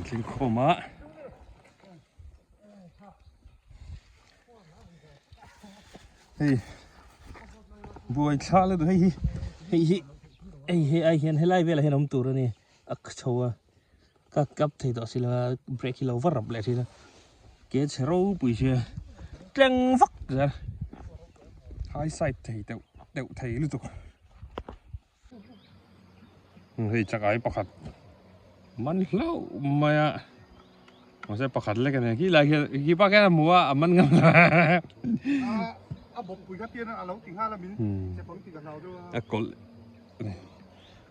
tling khawm a. Hei buai thla la duh hei hi hei hi hei he ai hian helai velah hian awm tur a ni a chho a ka kap thei tawh si lo a brake hi lo va rap leh thin a ke chhe ropui sia tleng vak zel high side thei deuh deuh thei lutuk. Hei chakai pakhat man hlauh mai a mahse pakhat lek a ni khi lai khian khi pa khian a hmu a a man ngam lo a bawp pui kha tian a lo ti nghal a min che pang ti ka hlau deuh a a kawlh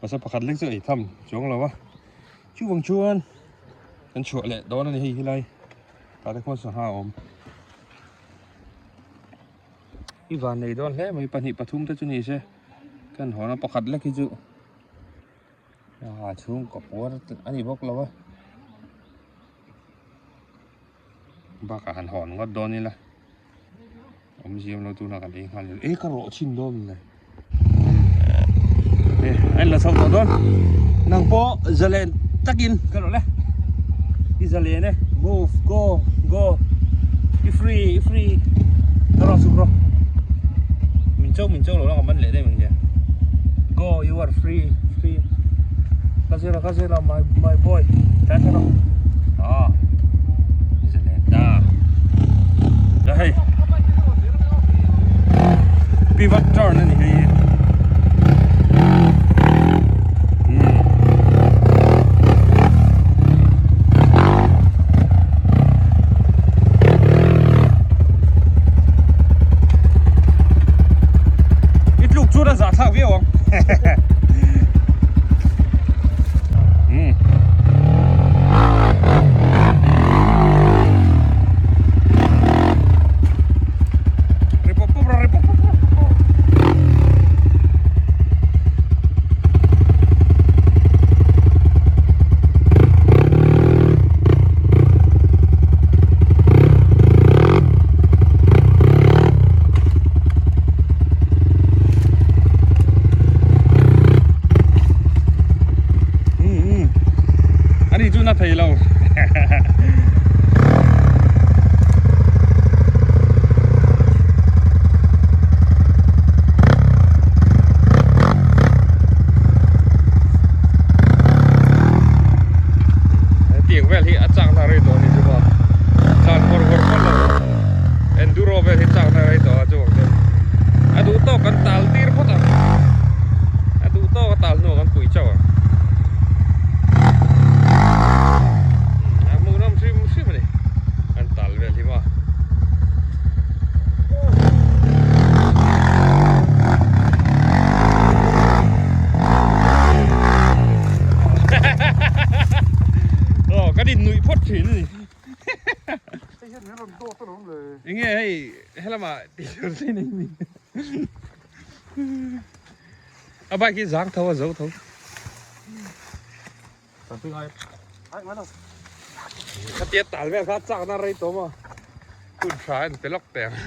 mahse pakhat lek chu ei tham chuang lo a chuvang chuan kan chhuah leh dawn a ni hei helai tah te khuan sangha a awm i van nei dawn hle mai pahnih pathum te chu ni se. Kan hawn a pakhat lek hi chu a chhung ka puar a ni bawk lo a bakah han hawn ngawt dawn ila awm ziam lo tuna kan ei nghal e ka rawh chhin dawn le e a in la chho tawh dawn nang pawh zalen takin ka rawh le i zalen e move go go i free i free ka rawh chhuk rawh min cho min cho lo la ka man leh daih ang che go you are free free ka zira ka zira my my boy tlai thla rawh ah i zalen ta la hei pivot turn a ni hei hi. I tluk chuan a zahthlak viau ang. Ri pawp pawp rawh, ri pawp pawp rawh. Ani chu na thei lo. Tiang vel hi a chak na rei tawh a ni chu maw tlan vawr vawr phawt lo enduro vel hi chak na rei tawh a chuvang chuan a duh tawk kan tal tir phawt ang a duh tawk a tal hnuah kan pui chauh ang a hmuhnawm hrim hrim a ni an tal vel hi maw. Aw kan in nuih phawt thin a ni. Hei hian min rawn dawt alawm le. Enge hei helamah tih tur che nei mi. A bike hi zang tho a zo tho. Khatia tal vel kha chakna rei tawh maw? Hun tha en pe lawk teh ang.